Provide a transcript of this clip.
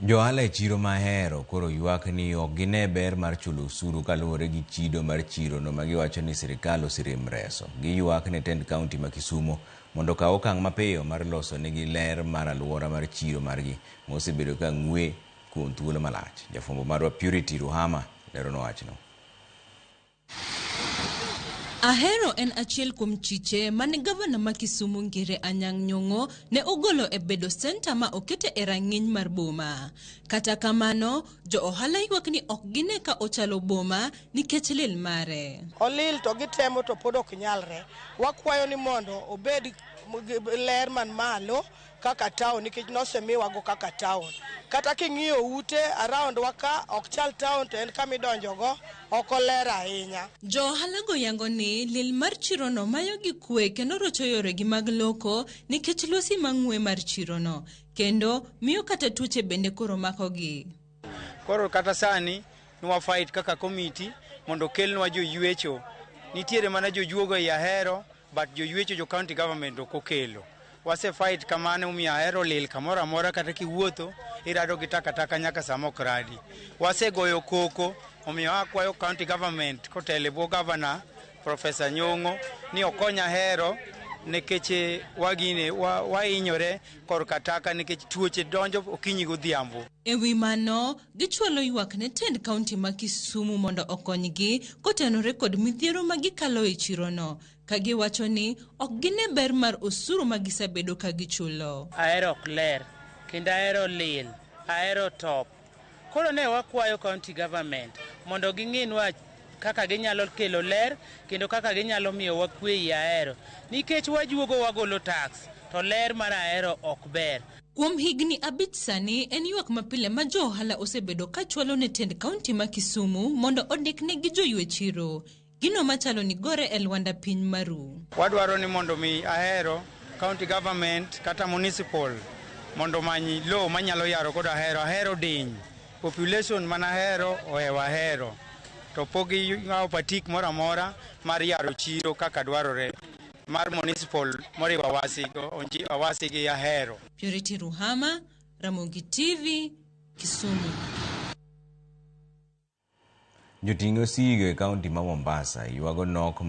Jo-ohala e chiro ma Ahero koro ywak ni ok gine ber mar chulo osuru kaluwore gi chido mar chirono ma giwacho ni sirkal oserem reso. Giywak ne tend kaunti ma Kisumo mondo okaw okang' mapiyo mar loso negi ler mar alwora mar chiro margi ma osebedo ka ng'we kuom thuolo malach. Jafwambo marwa Purity Ruhama leronwa wachno. Ahero en achiel kuom chiche mane gavana ma Kisumu Ngire Anyang' Nyong'o ne ogolo e bedo senta ma okete e rang'iny mar boma. Kata kamano, jo ohala ywak ni ok gine ka ochalo boma nikech lil mare. Olil to gitemo to pod ok nyalre. Wakwayo ni mondo obed ler man malo kaka town nikech nosemiwago kaka town. Kata king'iyo ute around wa ka ok chal town to en kama idonjogo ok oler ahinya. Jo ohalago yango ni lil mar chirono mayogi kwe kendo rocho yoregi mag loko nikech lwasi mang'we mar chirono kendo miyo kata tuoche bende koro makogi. Koro kata sani nwa fight kaka committee mondo okelnwa joywecho. Nitiere mana jojuogo ei Ahero but joywecho jo county government ok okelo. Wase fight kamano omiyo Ahero lil kamoro amora kata kiwuotho irado gi takataka nyaka sama ok radi. Wasegoyo koko omiyo akwayo county government kotelo e bwo governor Professor Nyong'o ni okony Ahero nikech wagine wahinyore korka taka nikech tuoche donjo okinyi godhiambo. E wi mano, gichwalo ywak ne tend kaunti ma Kisumu mondo okonygi kotenore kod midhiero ma gikalo e chirono, ka giwacho ni ok gine ber mar osuru ma gisebedo ka gichulo. Ahero ok ler, kendo ahero lil, ahero top. Koro ne wakwayo county government mondo ging'inwa kaka ginyalo kelo ler kendo kaka ginyalo miyo wakwe ei Ahero. Nikech wajuogo wagolo tax, to ler mar Ahero ok ber. Kuom higni 5 sani, en ywak mapile ma jo ohala osebedo ka chwalo ne tend kaunti ma Kisumu mondo ondiknegi joywe chiro. Gino machalo ni gore e lwanda piny maru. Wadwaro ni mondo mi Ahero county government kata municipal mondo omany lowo manyalo yaro godo Ahero. Ahero diny. Population man Ahero ohewo Ahero. To pok ging'awo patik moro amora mar yaro chiro kaka dwarore mar municipal moriwo Awasi gi Ahero. Purity Ruhama, Ramogi TV, Kisumu. Joting' osigo e kaunti ma Mombasa ywago nok